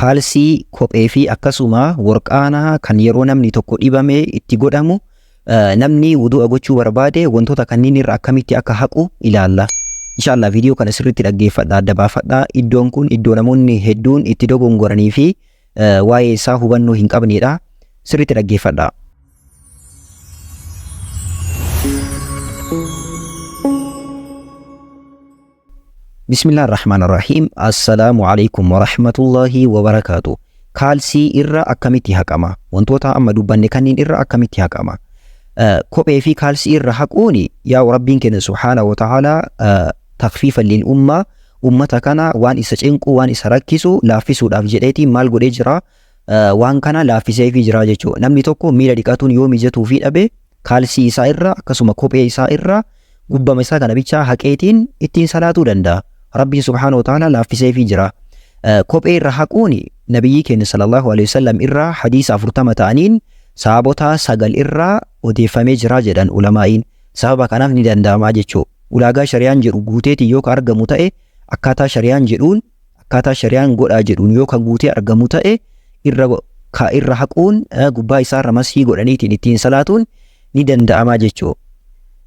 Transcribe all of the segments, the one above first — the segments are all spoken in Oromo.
Kaalsii, kophee fi akkasuma worqaanaa kan yeroo namni tokko dhibame itti godhamu namni wudu'a gochuu barbaade wantoota kanneen irra akkamitti akka haqu ilaalla. Inshallah viidiyoo kana sirriitti dhaggeeffadha, adda baafadha. Iddoon kun iddoo namoonni hedduun itti dogongoranii fi waa'ee isaa hubannoo hin qabnedha. Sirriitti dhaggeeffadha. Bismillah ar-Rahmaan ar-Rahiim. Assalaamu alaikum wa rahmatullahi wa barakaatu. Kaalsii irra akkamitti haqama? Wantoota amma dubbanne kanneen irra akkamitti haqama? Kophee fi kaalsii irra haquun yaa Rabbiin keenya subhaanahu wa ta'aalaa takfiifan lil ummaa, ummata kana waan isa cinqu, waan isa rakkisu laaffisuudhaaf jedheetiin maal godhee jira? Waan kana laaffiseefii jira jechuudha. Namni tokko miila dhiqatuun yoo mijatuufii dhabe kaalsii isaa irra akkasuma kophee isaa irra gubbama isaa kana bichaa haqeetiin ittiin salaatuu danda'a. Rabbiin subhaanahu wa ta'aalaa laaffiseefii jira. Kophee irra haquun nabiyyii keenya sallallahu alaihi wasallam irraa hadiisa 40 ta'aniin sahaabota 9 irraa odeeffamee jira jedhan ulamaa'iin. Sababa kanaaf ni danda'ama jechuudha. Ulaagaa shari'aan jedhu guuteetiin yoo ka argamu ta'e, akkaataa shari'aan jedhuun, akkaataa shari'aan godhaa jedhuun yoo ka guutee argamu ta'e, irra ka irra haquun, gubbaa isaarra mashii godhaniitiin ittiin salaatuun ni danda'ama jechuudha.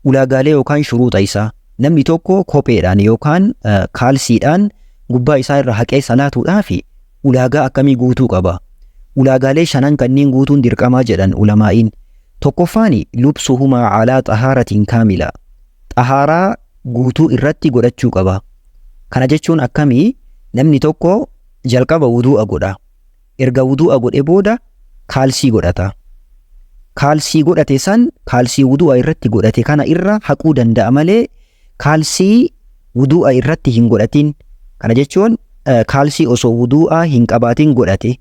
Ulaagaalee yookaan shuruuxa isaa: namni tokko kopheedhaan yookaan kaalsiidhaan gubbaa isaa irra haqee salaatuudhaaf ulaagaa akkamii guutuu qaba? Ulaagaalee shanan kanneen guutuun dirqamaa jedhan ulamaa'iin. Tokkoffaan, lubsuhumaa alaa xahaaratiin kaamila. Xahaaraa guutuu irratti godhachuu qaba. Kana jechuun akkamii? Namni tokko jalqaba wuduu'a godha. Erga wuduu'a godhe booda kaalsii godhata. Kaalsii godhate san, kaalsii wuduu'a irratti godhate kana irra haquu danda'a malee kaalsii wuduu'a irratti hin godhatin. Kana jechuun kaalsii osoo wuduu'a hin qabaatin godhate,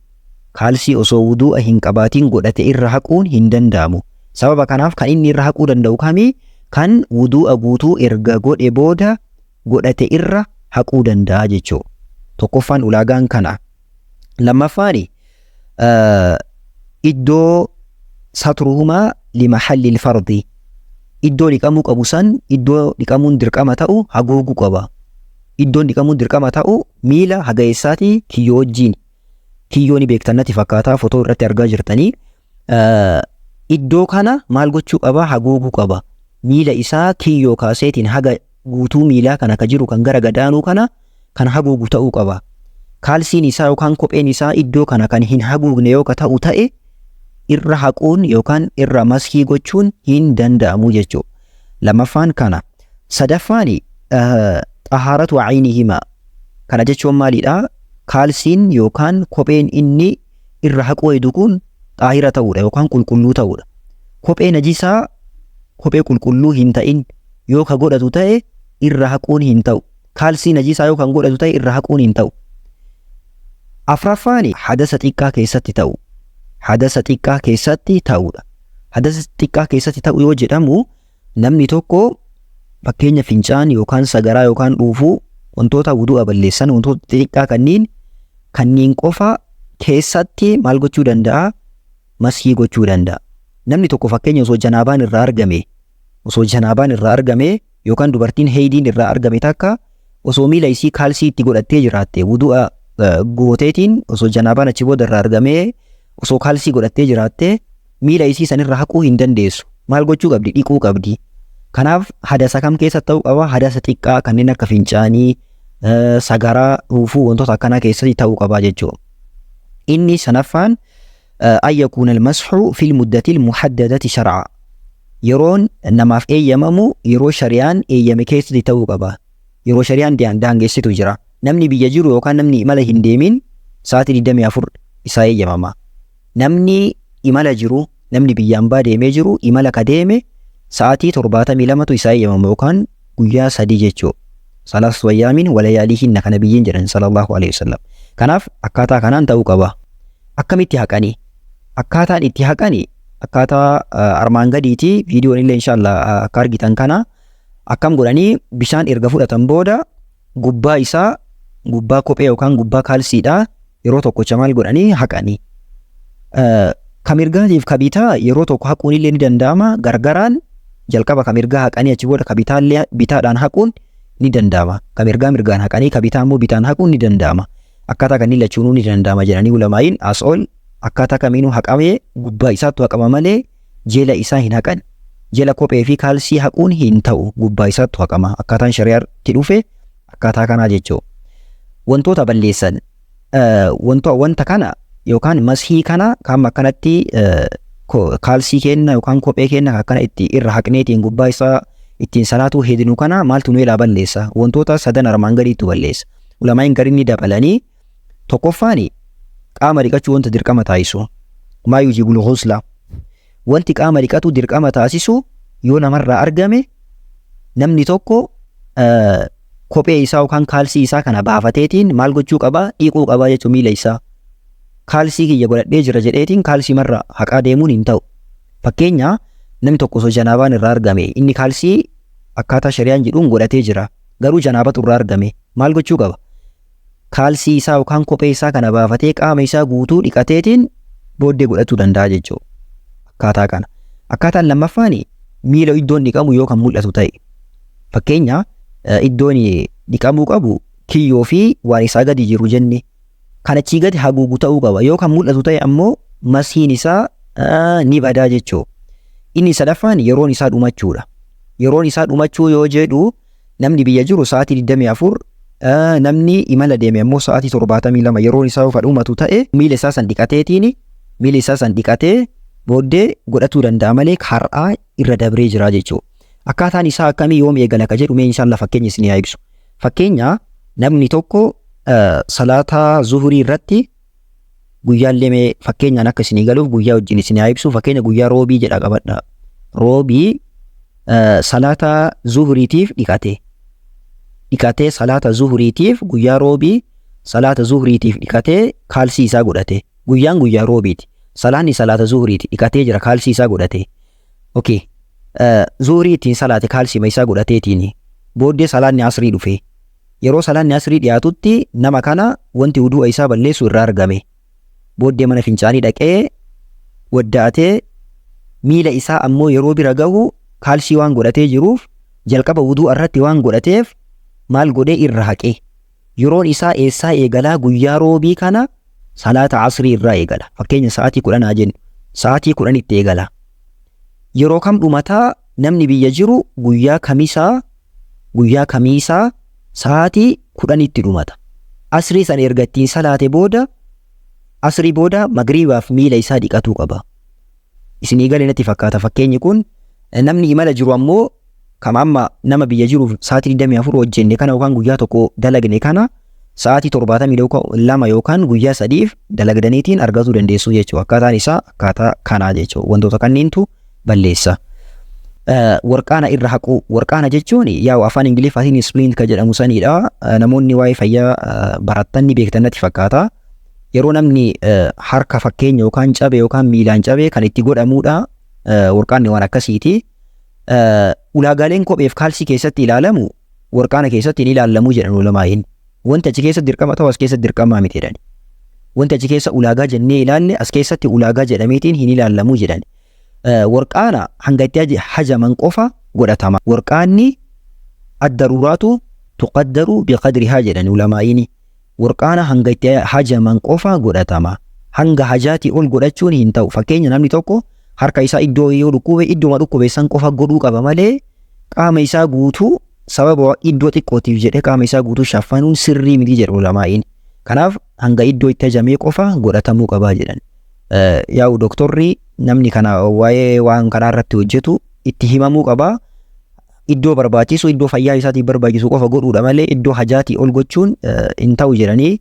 kaalsii osoo wuduu'a hin qabaatin godhate irra haquun hin danda'amu. Sababa kanaaf kan inni irra haquu danda'u kami? Kan wuduu'a guutuu erga godhe booda godhate irra haquu danda'a jechuudha. Tokkoffaan ulaagaan kana. Lammaffaan, iddoo satruhumaa limahallil fardi, iddoo dhiqamuu qabu san, iddoo dhiqamuun dirqama ta'u haguuguu qaba. Iddoon dhiqamuun dirqama ta'u miila haga eessaati? Kiyyoo wajjiin. Kiyyoo ni beektan natti fakkaataa, fotoo irratti argaa jirtanii. Iddoo kana maal gochuu qaba? Haguuguu qaba. Miila isaa kiyyoo kaaseetiin haga guutuu miilaa kana ka jiru, kan gara gadaanuu kana kan haguugu ta'uu qaba. Kaalsiin isaa yookaan kopheen isaa iddoo kana kan hin haguugne yoo ka ta'u ta'e, irra haquun yookaan irra maskii gochuun hin danda'amu jechuudha. Lammaffaan kana. Sadaffaan, xahaaratu aynihimaa. Kana jechuun maalidha? Kaalsiin yookaan kopheen inni irra haquu eedu kun xaahira ta'uudha yookaan qulqulluu ta'uudha. Kophee najisaa, kophee qulqulluu hin ta'in yoo ka godhatu ta'e, irra haquun hin ta'u. Kaalsii najisaa yoo kan godhatu ta'e, irra haquun hin ta'u. Afraffaan, hadasa xiqqaa keessatti ta'u. Hadasa xiqqaa keessatti ta'uudha. Hadasa xiqqaa keessatti ta'u yoo jedhamu, namni tokko fakkeenya fincaan yookaan sagaraa yookaan dhuufuu, wantoota wudu'a balleessan, wantoota xixiqqaa kanneen qofa keessatti maal gochuu danda'a? Maskii gochuu danda'a. Namni tokko fakkeenya osoo janaabaan irraa argame, osoo janaabaan irraa argame yookaan dubartiin heeydiin irraa argame takka osoo miila isii kaalsii itti godhattee jiraatte, wudu'a gooteetiin osoo janaabaan achi booda irraa argamee, osoo kaalsii godhattee jiraatte, miila isii sanirra haquu hin dandeessu. Maal gochuu qabdi? Dhiquu qabdi. Kanaaf hadasa kam keessa ta'uu qaba? Hadasa xiqqaa kanneen akka fincaanii, sagaraa, dhuufuu, wantoota akkanaa keessatti ta'uu qaba jechuudha. Inni shanaffaan, an yakuuna almasxu fil muddati almuhaddadati shar'a. Yeroon namaaf eeyyamamu yeroo shari'aan eeyyame keessatti ta'uu qaba. Yeroo shari'aan daangessitu jira. Namni biyya jiru yookaan namni imala hin deemin sa'aatii 24 isaa eeyyamama. Namni imala jiru, namni biyya ambaa deemee jiru, imala ka deeme sa'aatii 72tu isaa eeyyamama yookaan guyyaa 3 jechuudha. Salaasatu ayyaamin walayaaliihinna kana biyyiin jedhan sallallahu alaihi wasallam. Kanaaf akkaataa kanaan ta'uu qaba. Akkamitti haqanii? Akkaataan itti haqani akkaataa armaan gadiiti. Viidiyoon illee inshallah akka argitan kana akkam godhanii bishaan erga fudhatan booda gubbaa isaa, gubbaa kophee yookaan gubbaa kaalsiidhaa yeroo tokkocha maal godhanii haqanii. Ka mirgaatiif ka bitaa yeroo tokko haquun illee ni danda'ama. Gargaraan jalqaba ka mirgaa haqanii achi booda ka bitaallee bitaadhaan haquun ni danda'ama. Ka mirgaa mirgaan haqanii ka bitaa immoo bitaan haquun ni danda'ama. Akkaataa kanneen lachuunuu ni danda'ama jedhanii ulamaa'iin as ol akkaataa kamiinuu haqamee gubbaa isaattu haqama malee jela isaa hin haqan. Jela kophee fi kaalsii haquun hin ta'u, gubbaa isaattu haqama. Akkaataan shari'aatti dhufe akkaataa kanaa jechuudha. Wantoota balleessan wanta kana yookaan mashii kana kan akkanatti kaalsii kenna yookaan kophee kenna akkana itti irra haqneetiin gubbaa isaa ittiin salaatuu hedinu kana maaltu nu ilaa balleessa? Wantoota sadan armaan gadiitu balleessa. Ulamaa'iin gariin ni dabalanii. Tokkoffaan qaama dhiqachuu wanta dirqama taasisu. Maa yujibul ghusla. Wanti qaama dhiqatu dirqama taasisu yoo namarraa argame namni tokko kophee isaa yookaan kaalsii isaa kana baafateetiin maal gochuu qaba? Dhiquu qaba jechuun miila isaa. Kaalsii kiyya godhadhee jira jedheetiin kaalsii marra haqaa deemuun hin ta'u. Fakkeenya, namni tokko osoo janaabaan irraa argame, inni kaalsii akkaataa shari'aan jedhuun godhatee jira. Garuu janaabatu irraa argame, maal gochuu qaba? Kaalsii isaa yookaan kophee isaa kana baafatee qaama isaa guutuu dhiqateetiin booddee godhachuu danda'a jechuudha. Akkaataa kana. Akkaataan lammaffaan miila iddoon dhiqamu yoo kan mul'atu ta'e. Fakkeenya, iddoon dhiqamuu qabu kiyyoo fi waan isaa gadi jiru jenne. Kan achii gadi haguugu ta'uu qaba. Yoo kan mul'atu ta'e ammoo masiin isaa ni badaa jechuudha. Inni sadaffaan yeroon isaa dhumachuudha. Yeroon isaa dhumachuu yoo jedhu, namni biyya jiru sa'aatii 24, namni imala deeme ammoo sa'aatii 72 yeroon isaa yoo dhumatu ta'e miila isaa san dhiqatee booddee godhatuu danda'a malee har'aa irra dabree jira jechuudha. Akkaataan isaa akkamii, yoom eegala ka jedhu mee inshallah fakkeenya isin haa ibsu. Fakkeenya, namni tokko salaata zuhurii irratti guyyaallee mee fakkeenyaan akka isinii galuuf guyyaa wajjin isin haa ibsu. Fakkeenya, guyyaa roobii jedha qabadha. Roobii salaata zuhuriitiif dhiqate. Dhiqatee salaata zuhuriitiif, guyyaa roobii salaata zuhuriitiif dhiqatee kaalsii isaa godhate. Guyyaan guyyaa roobiiti. Salaanni salaata zuhuriiti. Dhiqatee jira, kaalsii isaa godhate. Okay. Zuhurii ittiin salaate kaalsii isaa godhateetiin. Booddee salaanni asrii dhufe. Yeroo salaanni asrii dhiyaatutti nama kana wanti wudu'a isaa balleessu irraa argame. Booddee mana fincaanii dhaqee wadda'atee miila isaa ammoo yeroo bira gahu kaalsii waan godhatee jiruuf, jalqaba wudu'a irratti waan godhateef, maal godhee? Irra haqe. Yeroon isaa eessaa eegalaa? Guyyaa roobii kana salaata asrii irraa eegala. Fakkeenya, sa'aatii 10 haa jennu. Sa'aatii 10tti eegala. Yeroo kam dhumataa? Namni biyya jiru guyyaa kamiisaa sa'aatii 10tti dhumata. Asrii san erga ittiin salaate booda, asrii booda magriibaaf miila isaa dhiqatuu qaba. Isinii galee natti fakkaata fakkeenyi kun. Namni imala jiru ammoo kama amma nama biyya jiruuf sa'aatii 24 hojjenne kana yookaan guyyaa tokko dalagne kana sa'aatii 72 yookaan guyyaa 3f dalagdaniitiin argatuu dandeessu jechuudha. Akkaataan isaa akkaataa kanaa jechuudha. Wantoota kanniintu balleessa. Warqaana irra haquu. Warqaana jechuun yaa'u afaan Ingiliffaatiin splint kan jedhamu sanidha. Namoonni waa'ee fayyaa barattan ni beektan natti fakkaata. Yeroo namni harka fakkeenya yookaan cabe yookaan miilaan cabe kan itti godhamudha. Warqaanni waan akkasiiti. Ulaagaaleen kopheef kaalsii keessatti ilaalamu warqaana keessatti hin ilaallamu jedhan ulamaa'iin. Wanti achi keessa dirqama ta'u as keessatti dirqamaa miti jedhan. Wanti achi keessa ulaagaa jennee ilaalle as keessatti ulaagaa jedhameetiin hin ilaallamu jedhan. Warqaana hanga itti hajaman qofa godhatama. Warqaanni ad-daruuraatu tuqaddaru biqadrihaa jedhan ulamaa'iini. Warqaana hanga itti hajaman qofa godhatama. Hanga hajaatii ol godhachuun hin ta'u. Fakkeenya, namni tokko harka isaa iddoo yoo dhukkube iddooma dhukkube san qofa godhuu qaba malee qaama isaa guutuu sababa iddoo xiqqootiif jedhee qaama isaa guutuu shaffanuun sirrii miti jedhu ulamaa'iin. Kanaaf hanga iddoo itti hajamee qofa godhatamuu qabaa jedhan. Yaa'u doktorri namni kana waa'ee waan kanaa irratti hojjetu itti himamuu qabaa. Iddoo barbaachisu, iddoo fayyaa isaatiif barbaachisu qofa godhuudha malee iddoo hajaatii ol gochuun hin ta'u jedhanii.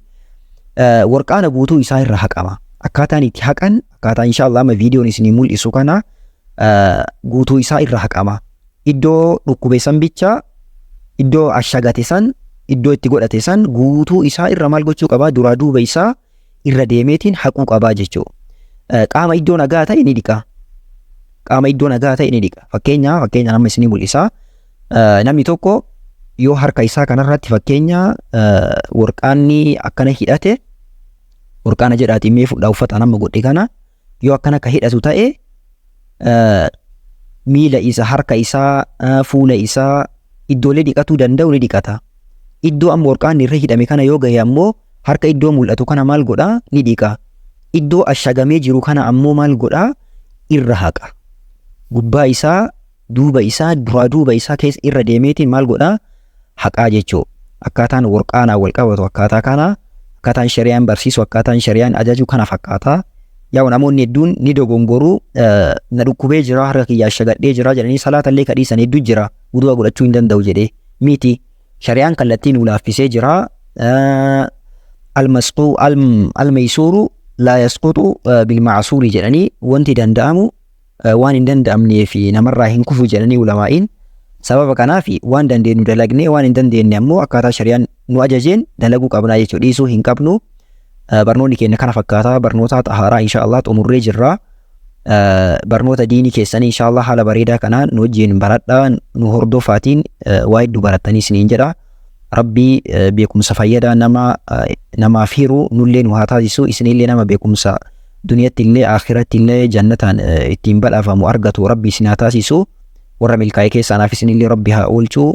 Warqaana guutuu isaa irra haqama. Akkaataan itti haqan akkaataa inshaallah amma viidiyoon isinii mul'isu kana guutuu isaa irra haqama. Iddoo dhukkube san bicha, iddoo ashagate san, iddoo itti godhate san guutuu isaa irra maal gochuu qabaa? Duraa duuba isaa irra deemeetiin haquu qabaa jechuudha. Qaama iddoo nagaa ta'e ni dhiqa. Qaama iddoo nagaa ta'e ni dhiqa. Fakkeenya nama isinii mul'isa. Namni tokko yoo harka isaa kanarratti fakkeenya warqaanni akkana hidhate, warqaana jedhaatiin mee fudhaa, uffata nama godhe kana yoo akkana ka hidhatu ta'e, miila isa, harka isaa, fuula isaa iddoolee dhiqatuu danda'u ni dhiqata. Iddoo amma warqaanni irra hidhame kana yoo gahe ammoo Harka iddoo mul'atu kana maal godhaa? Ni dhiqa. Iddoo ashagamee jiru kana ammoo maal godhaa? Irra haqa. Gubbaa isaa, duuba isaa, duraa duuba isaa keessa irra deemeetiin maal godhaa? Haqaa jechuu. Akkaataan worqaanaa wal qabatu akkaataa kana, akkaataan shari'aan barsiisu, akkaataan shari'aan ajaju kana fakkaataa. Yaa namoonni hedduun ni dogongoru, na dhukkubee jira, harka kiyya ashagadhee jira jedhanii salaatallee kadhiisan hedduu jira, wudu'a godhachuu hin danda'u jedhee miti. Shari'aan kallattii nu laaffisee jira. Almasquu almaysuuru laa yasqutu bilma'suuri jedhanii, wanti danda'amu waan hin danda'amnee fi namarraa hin kufu jedhanii ulamaa'iin. Sababa kanaaf waan dandeenyu dalagnee, waan hin dandeenye ammoo akkaataa shari'aan nu ajajeen dalaguu qabnaa jechuudha, dhiisuu hin qabnu. Barnoonni keenya kana fakkaataa, barnoota xahaaraa insha Allah xumurree jirra. Barnoota diinii keessanii insha Allah haala bareedaa kanaan nu wajjin baradhaa, nu hordofaatiin waa hedduu barattanii isiniin jedha. Rabbii beekumsa fayyadaa nama namaaf hiru nullee nu haa taasisu, isinillee nama beekumsa duniyatti illee akhiratti illee jannataan ittiin badhaafamu argatu Rabbi isin haa taasisu. Warra milkaa'e keessaa naaf isinillee Rabbi haa oolchu.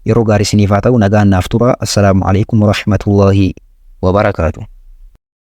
Yeroo gaarii isiniif haa ta'u, nagaan naaf tura. Assalaamu alaikum warahmatullaahi wabarakaatu.